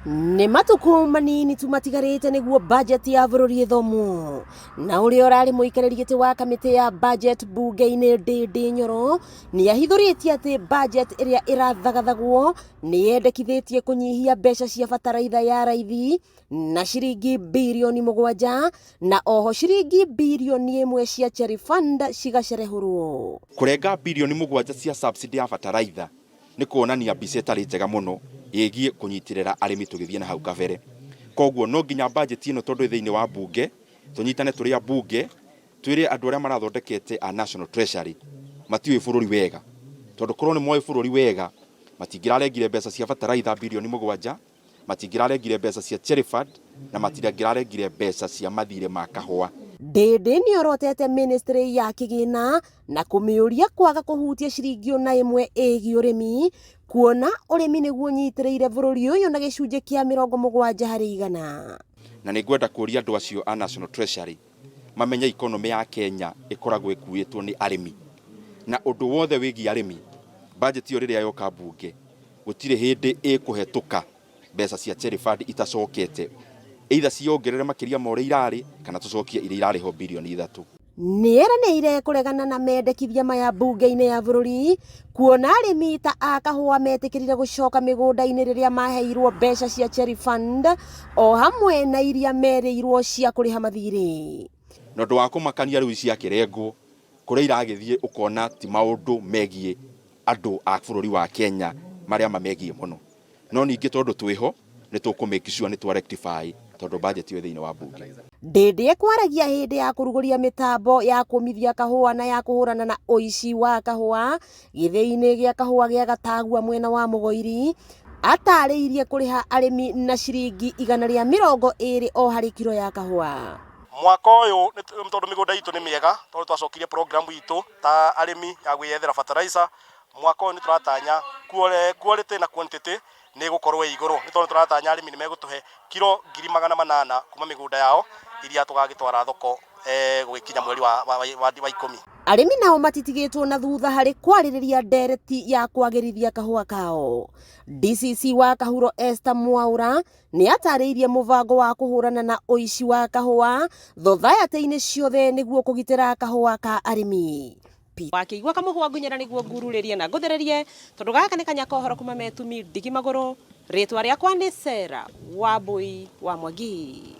Nĩ matukũ manini tu matigarĩte nĩguo bajeti ya bũrũri ĩthomwo, na ũrĩa ũrarĩ mũikarĩri gĩtĩ wa kamĩtĩ ya budget mbunge-inĩ Ndindi Nyoro nĩ ahithũrĩtie atĩ budget ĩrĩa ĩrathagathagwo nĩ yendekithĩtie kũnyihia mbeca cia bataraitha ya raithi na ciringi birioni 7 na oho ciringi birioni 1 cia Cherry Fund cigacerehũrwo. Kũrenga birioni 7 cia subsidy ya bataraitha nĩ kuonania mbica ĩtarĩ njega mũno ĩgiĩ kũnyitĩrĩra arĩmi tũgĩthiĩ na hau kabere. Koguo no nginya bajeti ĩno tondũ ĩ thĩinĩ wa mbunge, tũnyitane tũrĩ ambunge, twĩre andũ arĩa marathondekete a National Treasury matiũĩ bũrũri wega. Tondũ korwo nĩ moĩ bũrũri wega, matingĩrarengire mbeca cia bataraitha birioni 7, matingĩrarengire mbeca cia Cherry Fund na matingĩrarengire mbeca cia mathirĩ ma kahũa. Ndindi nĩorotete ministry ya kĩgĩna na kũmĩũria kwaga kũhutia ciringi ona ĩmwe ĩgiĩ ũrĩmi kuona ũrĩmi nĩguo ũnyitĩrĩire bũrũri ũyũ na gĩcunjĩ kĩa 70 harĩ igana. Na nĩ ngwenda kũria andũ acio a National Treasury mamenye economy ya Kenya ĩkoragwo ĩkuĩtwo nĩ arĩmi, na ũndũ wothe wĩgiĩ arĩmi, budget ĩyo rĩrĩa yoka mbunge gũtirĩ hĩndĩ ĩkũhetũka mbeca cia Cherry Fund itacokete, either ciongerere makĩria ma ũrĩa irarĩ kana tũcokie iria irarĩ ho birioni 3. Nĩeranĩire kũregana na mendekithia maya mbunge-inĩ ya bũrũri kuona arĩmi ta a kahũa metĩkĩrire gũcoka mĩgũnda-inĩ rĩrĩa maheirwo mbeca cia Cherry Fund o hamwe na iria merĩirwo cia kũrĩha mathirĩ. Na ũndũ wa kũmakania rĩu ciakĩrengwo kũrĩa iragĩthiĩ ũkona ti maũndũ megiĩ andũ a bũrũri wa Kenya marĩa mamegiĩ mũno. No ningĩ tondũ twĩho nĩ tũkũ make sure nĩ twa rectify tondũ budget ĩyo ĩ thĩinĩ wa mbunge. Ndindi ekwaragia hĩndĩ ya kũrugũria mĩtambo ya kũmithia kahũa na ya kũhũrana na ũici wa kahũa gĩthĩi-inĩ gĩa kahũa gĩa Gatagua mwena wa Mũgoiri, atarĩirie kũrĩha arĩmi na ciringi 120 o harĩ kiro ya kahũa. Mwaka ũyũ tondũ mĩgũnda itũ nĩ mĩega, tondũ twacokirie program itũ ta arĩmi ya gwĩyethera fertilizer, mwaka ũyũ nĩ tũratanya quality na quantity nĩ ĩgũkorwo ĩ igũrũ, nĩ tondũ tũratanya arĩmi nĩ megũtũhe kiro 800,000 kuma mĩgũnda yao iria tũgagĩtwara thoko gũgĩkinya mweri wa 10. Arĩmi nao matitigĩtwo na thutha harĩ kwarĩrĩria ndereti ya kwagĩrithia kahũa kao. DCC wa Kahuro Esther Mwaura nĩ atarĩirie mũbango wa kũhũrana na ũici wa kahũa thothaitĩ-inĩ ciothe nĩguo kũgitĩra kahũa ka arĩmi. Wakĩigua kamũhwa ngunyĩra nĩguo ngururĩrie na ngũthererie tondũ gaka nĩ kanya kohoro kuma metumi ndigi magũrũ. Rĩtwa rĩakwa nĩ Sarah Wambui wa Mwangi.